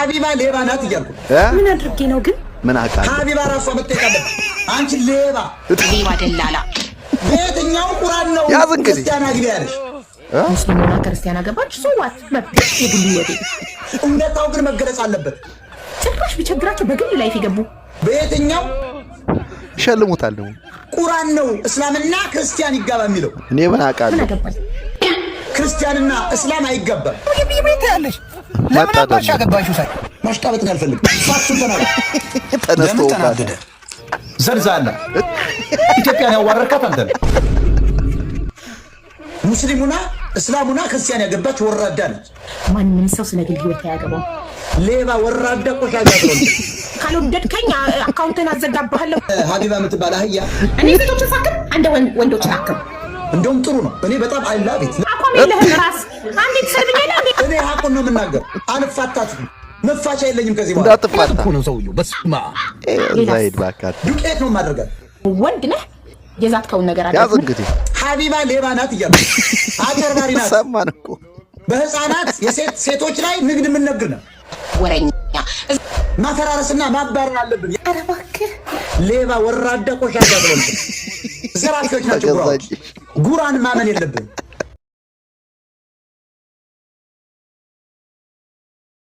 ሀቢባ ሌባ ናት እያልኩ። ምን አድርጌ ነው ግን? ምን አውቃለሁ? ሀቢባ ራሷ መጠየቅ አለበት። አንቺ ሌባ፣ ሌባ ደላላ። በየትኛው ቁራን ነው ያዝ እንግዲህ። ክርስቲያን አግቢ ያለሽ? ሙስሊምና ክርስቲያን አገባች፣ so what? መብት፣ የግል ህይወቴ። እውነታው ግን መገለጽ አለበት። ጭራሽ ቢቸግራቸው በግል life የገቡ። በየትኛው ይሸልሙታል ደግሞ። ቁራን ነው እስላምና ክርስቲያን ይጋባ የሚለው? እኔ ምን ምን አውቃለሁ? አገባኝ? ክርስቲያንና እስላም አይጋባም። ቤት ያለሽ መጣ ለምን አባሽ ደግሞ። አገባሽው? ሳይ ማሽቃበጥን አልፈልግም። Fact ኡን ተናገር። ለምን ተነስቶባት። ተናደደ? ዘልዛላ፣ ኢትዮጵያን ያዋረድካት አንተ ነህ። ሙስሊሙና እስላሙና ክርስቲያን ያገባች ወራዳ ነች። ማንም ሰው ስለ ግል ህይወት አያገባው። ሌባ፣ ወራዳ፣ ቆሻሻ ስለሆነ። ካልወደድከኝ አካውንትን አዘጋባሃለሁ። ሀቢባ የምትባል አህያ። እኔ ሴቶችን ሳክም አንደ ወንዶችን አክም። እንደውም ጥሩ ነው። እኔ በጣም I love it። አቋም የለህም። ራስ አንዴ ትሰድብኛለህ፣ አንዴ እኔ ሀቁን ነው የምናገር። አልፋታትም። መፋቻ የለኝም ከዚህ በኋላ። እንዳትፋታ። እኮ ነው ሰውየው። በስመ አብ። እዛ ሂድ እባክህ። ዱቄት ነው የማደርጋት። ወንድ ነህ፣ የዛትከውን ነገር አለ። ያዝ እንግዲህ። ሀቢባ ሌባ ናት እያልኩ፣ አጭበርባሪ ናት። ሰማን እኮ። በህፃናት የሴት ሴቶች ላይ ንግድ የምንነግር ነው። ወረኛ። ማፈራረስና ማባረር አለብን። ኧረ እባክህ። ሌባ፣ ወራዳ፣ ቆሻሻ ስለሆነ። ዘራፊዎች ናቸው ጉራዎች። ጉራን ማመን የለብን።